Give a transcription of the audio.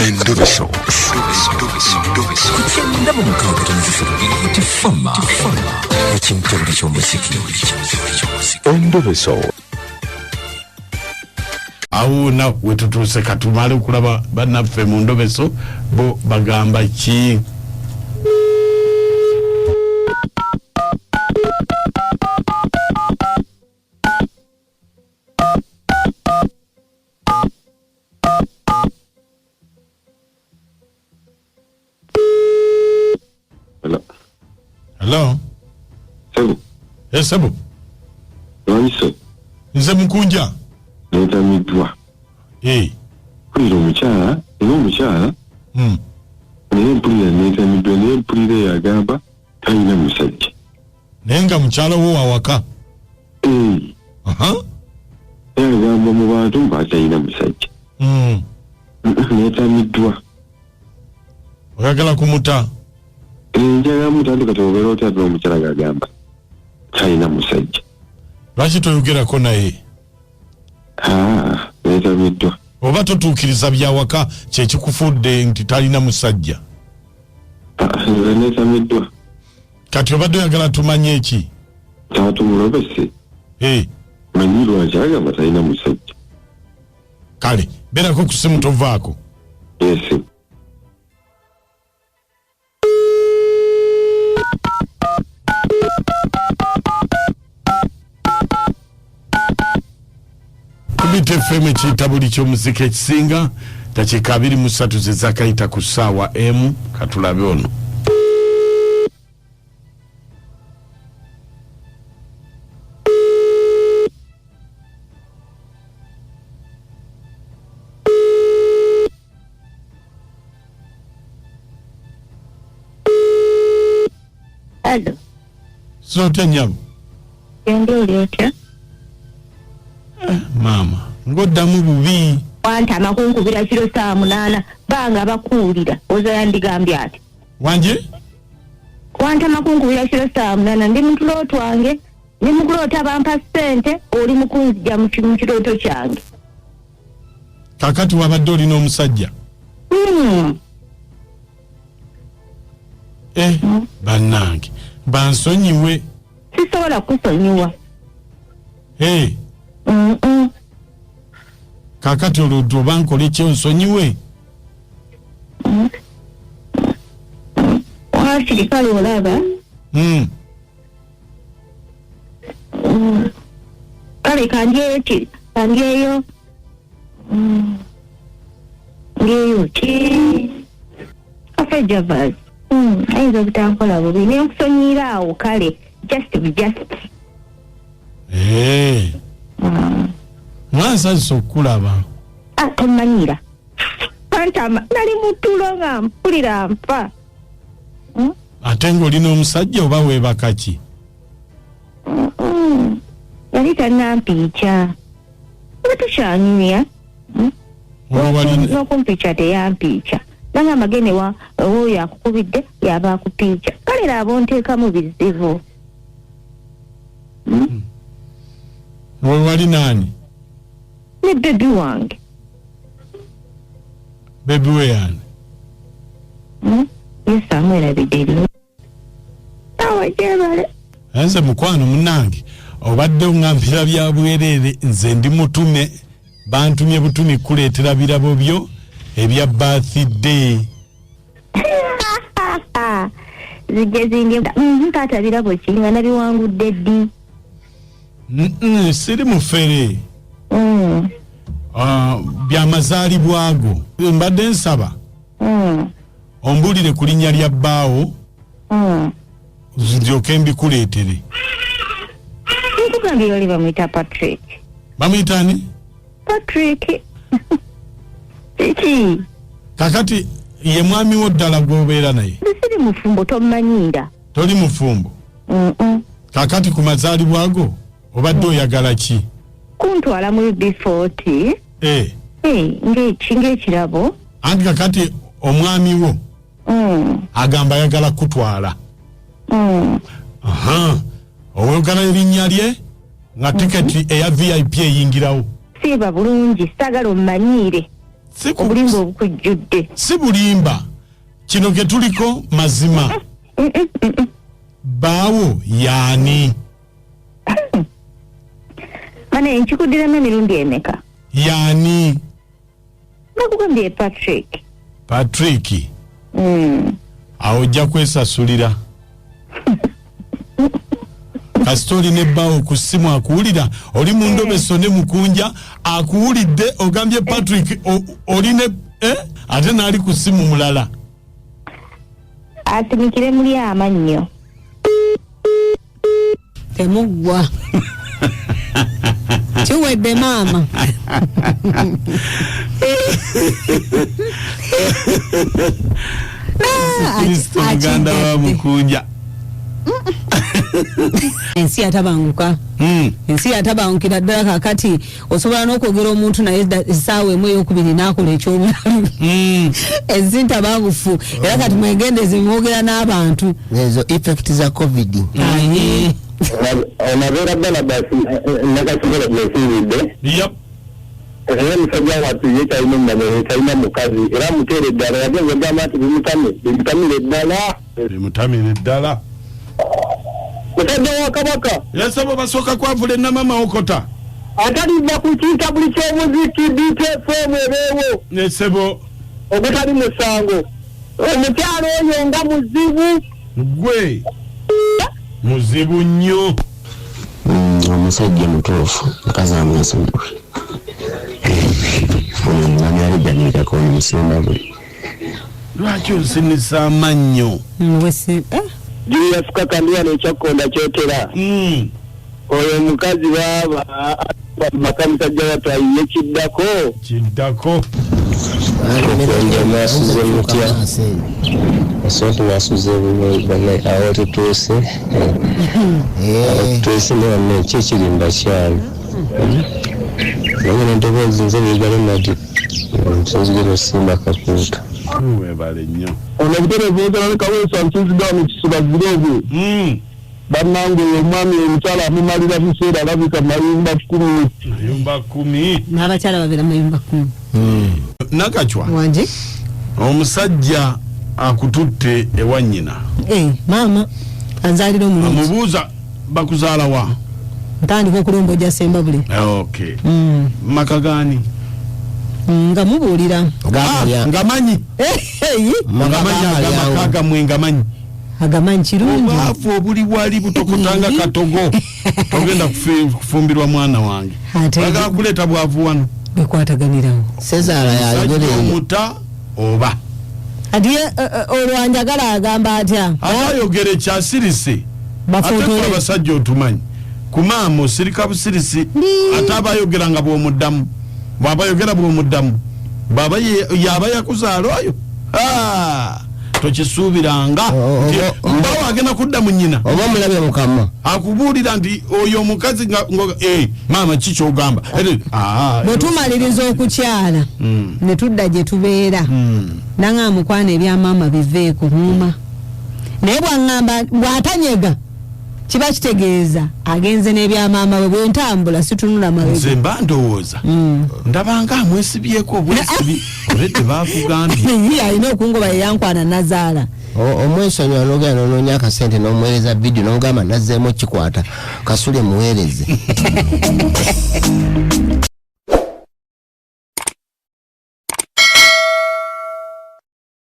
Endobeso. Ku 96.3 Tifama ekimtebuli ky'omuziki. Endobeso. Awo na wetutuuse, katumale okulaba bannaffe mu ndobeso bo bagamba ki. Hello. Hello. Sebo, Esebo. lwanyise. Nze mukunja. Neetamiddwa. Eh. Mpulira omukyala, era omukyala, naye mpulira neetamiddwa, naye mpulira eyo agamba talina musajja. Naye nga mukyala wo wawaka. Ee, Aha. naye agamba mu bantu mbu atalina musajja. Neetamiddwa. Oyagala kumuta? Ee, njagala mutandika tobeera otya ate omukyala ng'agamba talina musajja. Lwaki toyogerako naye? Aa, neetamiddwa. Oba totuukiriza byawaka kyekikufudde nti talina musajja? Ah, nze neetamiddwa. Kati obadde oyagala tumanye eki? Taatumulobese. Eh, Manyi lwaki agamba talina musajja. Kale beerako ku simu tovaako. Yes. Kubit FM ekiyita buli ky'omuziki ekisinga, dakiika 23 ze zakayita ku ssaawa emu. Katulabe ono. Alo, So otya nnyabo? Genda oli otya? Maama, ng'oddamu bubi. Wantama kunkubira kiro saa 8 banga bakuwulira oza yandigambye ati. Wanje? Wantama kunkubira kiro saa 8, ndi mu tulo twange, ndi mu kuloota bampa ssente, oli mu kunzija mu kirooto kyange. Kakati wabadde olina omusajja? Eh, bannange bansonyiwe. Sisobola kusonyiwa. Eh, kakati olwo oba nkole ki onsonyiwe? Waakiri kale olaba. Kale kandyeyo ki kandyeyo ndyeyo ki kafe Javas. Ayinza obutankola bubi nenkusonyiira awo, kale just just. Eh, mwansazisa okukulaba. Ah, tomanyira pantama, nali mutulo nga mpulira nfa. Ate ng'olina omusajja oba weebaka ki? Yali tannampiica, oba tukyanyumya. Olwo walina N'okumpiica teyampiica, nagamba gende wa oyo akukubidde yaba akupiica, kale laaba onteekamu bizibu. Olwo wali naani? Ne baby wange. Baby we yaani? Yesu amwerabidde erinnya awa gyebale. Nze mukwano munnange obadde oŋŋambira bya bwereere, nze ndi mutume, bantumye butumi kuleetera birabo byo ebya birthday. Zijje zinge. Taata, birabo ki nga nabiwangudde ddi? Mm-mm, siri mufere. Ah, byamazaalibwago, mbadde nsaba ombuulire ku linnya lya bbaawo ndyoke mbikuleetere. Nkugambye yoli bamuyita Patrick. Bamuyita ani? Patrick kiki? Kakati ye mwami wo ddala gw'obeera naye? Nze siri mufumbo, tomanyiira. Toli mufumbo? Mm-mm. Kakati ku mazaalibwago obadde oyagala ki? Kuntwala mu UB40. Eh, Eh, ng'eki ng'ekirabo. Anti kakati omwami wo agamba ayagala kutwala. Aha, oyagala erinnya lye nga tiketi eya VIP eyingirawo. Siiba bulungi, saagala ommanyiire. Obulimba obukujjudde. Si bulimba, kino ke tuliko mazima. Baawo yaani? Bane, nkikuddiramu emirundi emeka? Yaani? Nakugambye Patrick. Patrick. Awo ojja kwesasulira. Kasita olina ebbaawo ku ssimu akuwulira, oli mu ndobeso ne Mukunja akuwulidde, ogambye Patrick olina ate n'ali ku ssimu mulala. Atumikire muli amannyo. Temuggwa. Kiwedde maama. Kristo muganda wa Mukunja. Ensi yatabanguka. Ensi yatabangukira ddala kakati osobola n'okwogera omuntu naye essaawa emu eyokubiri n'akola ekyobulalu. Ensi ntabangufu era kati mwegendeze mwogera n'abantu. Ezo effect za COVID. Onabeera Barnabas Nakasigala gwensinzidde. Yep. Era omusajja wattu ye talina omulala, talina mukazi, era amuteera eddala, yagenza ogamba nti bimutamire ddala. Bimutamire ddala. Musajja wa Kabaka. Yasaba basooka kwavula ennama mawokota. Ataliva ku kintabuli ky'omuziki BTFM ebeewo. Nesebo. Ogutali musango. Omukyalo oyo nga muzibu. Gwe. Muzibu nnyo. Omusajja mutuufu, mukazi amwesonyiwe. Ono omwami aliddamirako oyo Musembabule. Lwaki onsinisa amannyo? Julius Kakandwa n'ekyakkonda kyotera. Oyo omukazi baaba maka musajja wattu ayiye kiddako. Kiddako. Mukunja mwasuze mutya? Esente mwasuze bulungi bannaye, awo tutuuse. Awo tutuuse ne bannaye, ki ekirimba kyalo? Naye n'eddoboozi nze lirigale nadi. Omusinzi gwe Kakuuta. Webale nnyo. Ono obutereevu bw'okola Kaweesa nsinzidde wano Kisuba Zireevu. Bannange omwami omukyala amumalira biseera alabika mayumba 10. Mayumba 10. N'abakyala babeera mayumba 10. Nakachwa. Wanje. Omusajja akututte ewa nnyina. Maama anzaalira omulungi. Amubuuza bakuzaala wa? Ntandika okulombojja Sembabule. Okay. Maka gaani? Nga mubuulira. Ngamanyi. Ngamanyi agamaka gamwe ngamanyi. Agamanyi kirungi. Obwavu obuli wali butokotanga katogo. Togenda kufumbirwa mwana wange. Bagala kuleeta bwavu wano. Bikwataganirawo. Sezaala yayogera omuta oba. Ati olwo anjagala agamba atya? Ate ayogera ekyasirise. Ate ffe abasajja otumanyi. Ku maama osirika busirisi. Ate aba ayogera nga bw'omuddamu. Bw'aba ayogera bw'omuddamu. Bw'aba yaba yakuzaala oyo. Tokisuubiranga. Mbawo agenda kudda mu nnyina. Oba omulabye mukama. Akubuulira nti oyo omukazi nga maama ki ky'ogamba? Bwe tumaliriza okukyala ne tudda gye tubeera. Nanga mukwano ebya maama biveeko ŋŋuma. Naye bw'aŋŋamba bw'atanyega kiba kitegeeza agenze n'ebya maama we, bwe ntambula situnula mabega. Nze mba ndowooza ndabanga amwesibyeko obwesibi olwedde baakugambye. Ye alina okungoba ye yankwana nazaala. Omwesonyiwa n'ogenda n'onoonya akasente n'omuweereza vidiyo n'omugamba nazzeemu kikwata kasule muweereze.